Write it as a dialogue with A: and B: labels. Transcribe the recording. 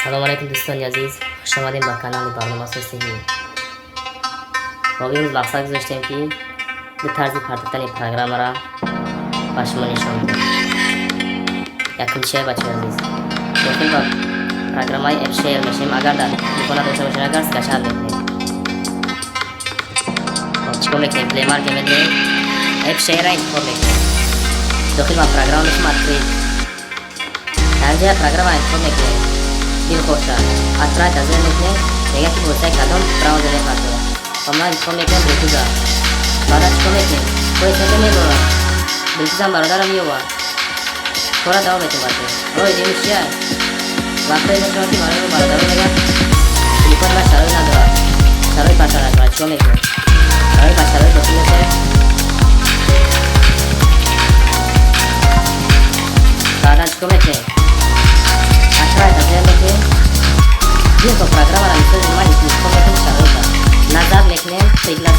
A: Салом алейкум, дӯстони азиз, хушомадем ба канали Барномасоз ТВ. Хоб, имрӯз мақсад гузоштем, ки ду тарзи партофтани программаро ба шумо нишон медиҳем. Якум чия, бачаи азиз? Дохил ба программаи AppShare мешавем, агар дар телефона дошта бошед, агар скачать мекунем. Хоб, чӣ кор мекунем? Play Market медиҳем, AppShare-ра интихоб мекунем, дохил ба программа мешавем, открыть. Дар инҷа программа интихоб мекунем, дилхоша отправить азер мекунем. Мегӯяд, ки воситаи кадом браузер мепартояд ва ман интихоб мекунем Bluetooth. Баъдан чӣ кор мекунем? Кои сента меборам, Bluetooth-ам бародарам меёвад, кора давом метем. Бачо, роҳи дуюми чия? Вақтое мешавад, ки барои бародарон мегӯяд, телефони ман шароит надорад, шароит партар надорад. Чӣ кор мекунем? Барои ба шароит дохил мешавем, баъдан чӣ кор мекунем? Отправить азер мекунем, дилхо программаро мисоли ман интихоб мекунем, шароита назад мекунем, пригласить.